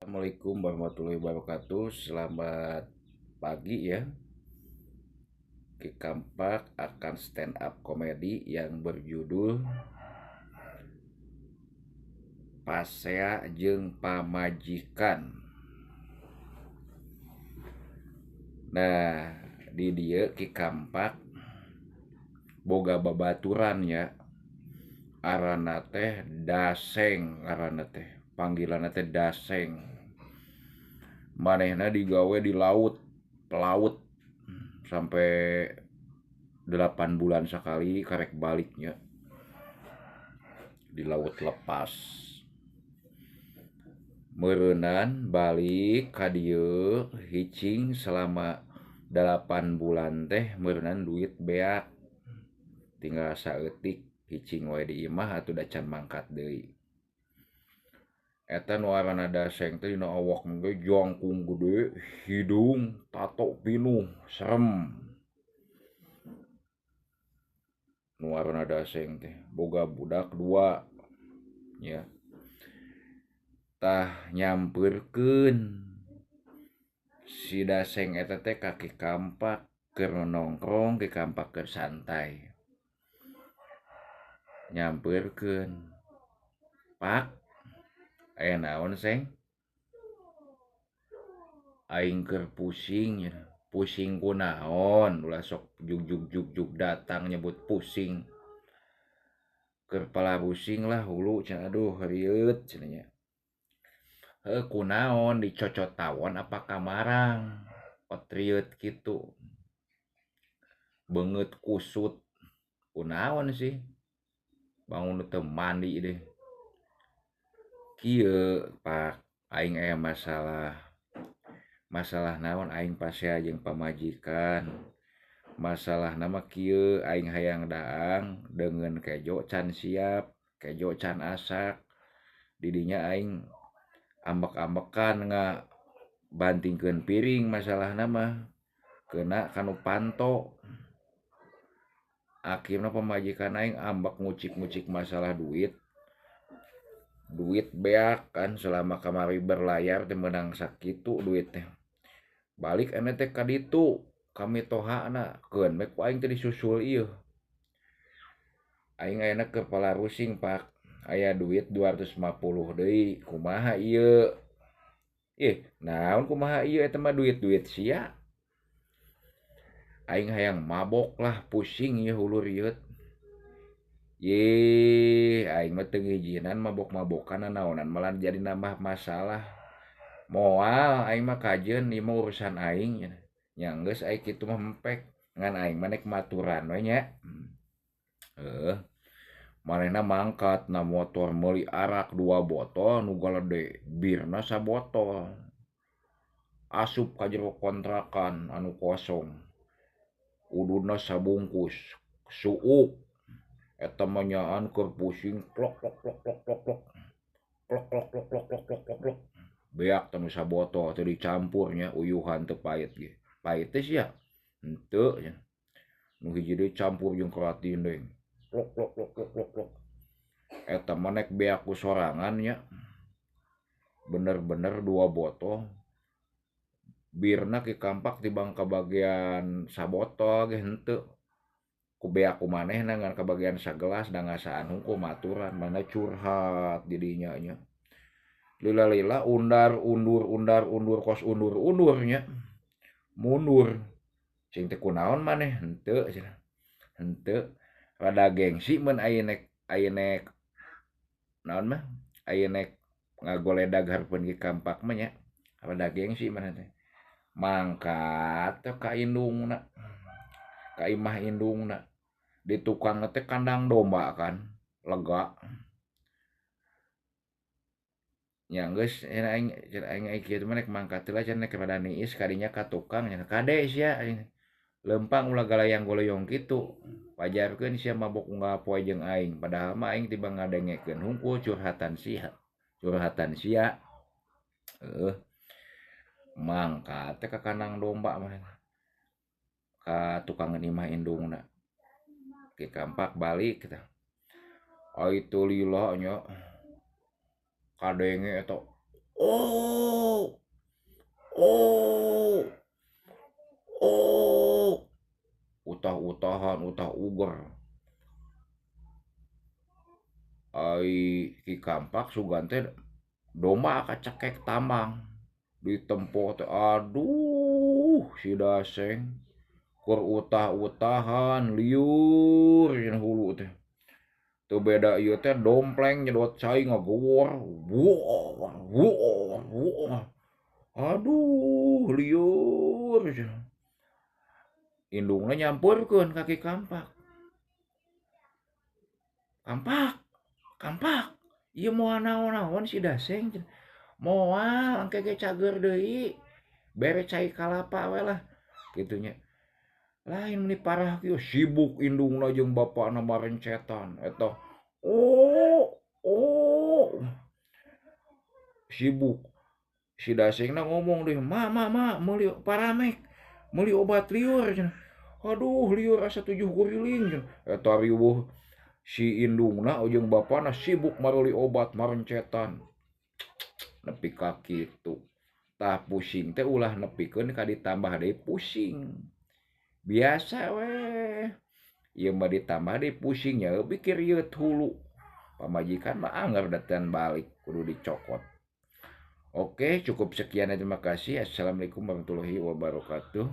Assalamualaikum warahmatullahi wabarakatuh. Selamat pagi ya. Ki Kampak akan stand up komedi yang berjudul Pasea jeung Pamajikan. Nah, di dieu Ki Kampak boga babaturan ya. Aranna teh Daseng, aranna teh panggilanna teh Daseng. Manehna digawe di laut, pelaut sampai 8 bulan sekali karek baliknya di laut lepas. Meureunan balik ka dieu hicing selama 8 bulan teh meureunan duit beak. Tinggal saeutik hicing wae di imah atuh da can mangkat deui. Eta nu aranna Daseng teh dina awak ge jangkung gede, hidung tato pinuh, serem. Nu aranna Daseng teh boga budak 2 nya. Tah nyampeurkeun si Daseng eta teh ka Ki Kampak keur nongkrong, Ki Kampak keur santai. Nyampeurkeun, "Pak, aya naon Seng? Aing keur pusing." Pusing kunaon? Ulah sok jugjug-jugjug datang nyebut pusing. Keur palarusing lah hulu cenah, aduh rieut cenah nya. Heuh kunaon dicocot tawon apa kamarang? Ot rieut kitu. Beungeut kusut. Kunaon sih? Bangun teu mandi deh. Kieu Pak, aing aya masalah. Masalah naon aing pasea jeung pamajikan. Masalahna mah kieu, aing hayang daang deungeun kejo can siap, kejo can asak. Didinya aing ambek-ambekan ngabantingkeun piring masalahna mah. Keuna kanu panto. Akhirna pamajikan aing ambek ngucik-ngucik masalah duit. Duit beak kan selama kamari berlayar teh meunang sakitu duit teh. Balik ene teh ka ditu kami tohana keun we ku aing teh disusul ieu. Aing ayeuna keur palarusing Pak, aya duit 250 deui, kumaha ieu? Ih, naon kumaha ieu eta mah duit-duit sia. Aing hayang mabok lah, pusing ieu hulu rieut. Ye, aing mah teu ngijinan mabok-mabokan nanaonan malah jadi nambah masalah. Moal aing mah kajeun ieu mah urusan aing cenah. Nya geus aing kitu mah empek, ngan aing mah nek maturan we nya. Heuh. Manehna mangkat na motor meuli arak 2 botol nu galede, birna sabotol. Asup ka jero kontrakan anu kosong. Ududna sabungkus, suuk. Eta mah nyaan keur pusing klok klok klok klok klok klok. Klok klok klok klok klok klok klok klok. Beak teh nu sabotol teh dicampur nya uyuhan teu pait ge. Pait teh sia? Henteu nya. Nu hiji deui campur jeung kratindeng. Klok klok klok klok klok klok. Eta mah nek beak ku sorangan nya. Bener-bener 2 botol. Birna Ki Kampak tibang kabagian sabotol ge henteu. Ku beak ku manehna ngan kabagian sagelas da ngasaan hungkul maturan mana curhat didinya nya. Lila-lila undar undur undar undur kos undur undur nya. Mundur. Cing teh kunaon maneh henteu cenah. Henteu rada gengsi mun aya nek naon mah aya nek ngagoledag hareupeun Ki Kampak mah nya. Rada gengsi maneh teh. Mangkat teh ka indungna. Ka imah indungna. Di tukang teh kandang domba kan, lega. Nya geus cenah aing kieu mah nek mangkat heula cenah nek rada niis kadinya ka tukang cenah kade sia leumpang ulah galayang goloyong kitu. Pajarkeun sia mabok unggal poe jeung aing, padahal mah aing tibang ngadengekeun hungkul curhatan sia. Curhatan sia. Heuh. Mangkat teh ka kandang domba mah. Ka tukangan imah indungna. Ki Kampak balik tah. Ai teu lila nya. Kadenge eta, "Oh!" utah uger. Ai Ki Kampak sugan teh domba kacekek tambang ditempo teh aduh si Daseng keur utah-utahan liur cenah hulu teh. Teu beda ieu teh dompleng nyedot cai ngagowor wuah wuah wuah. Aduh liur cenah. Indungna nyampeurkeun ka Ki Kampak. Kampak, Kampak, ieu moal naon-naon si Daseng cenah. Moal engke ge cager deui. Bere cai kalapa we lah kitu nya. Lain meni parah kieu sibuk indungna jeung bapana marencetan eta. Oh, oh. Sibuk. Si Dasengna ngomong deui, "Ma, ma, ma, meuli paramek, meuli obat liur cenah." Aduh, liur asa 7 guriling cenah. Eta riweuh si indungna jeung bapana sibuk mareuli obat marencetan. Nepi ka kitu. Tah pusing teh ulah nepikeun ka ditambah deui pusing. Biasa weh. Ieu mah ditambah deui pusing nya pikir rieut hulu. Pamajikan mah anggar datan balik kudu dicokot. Oke, cukup sekian dan terima kasih. Assalamualaikum warahmatullahi wabarakatuh.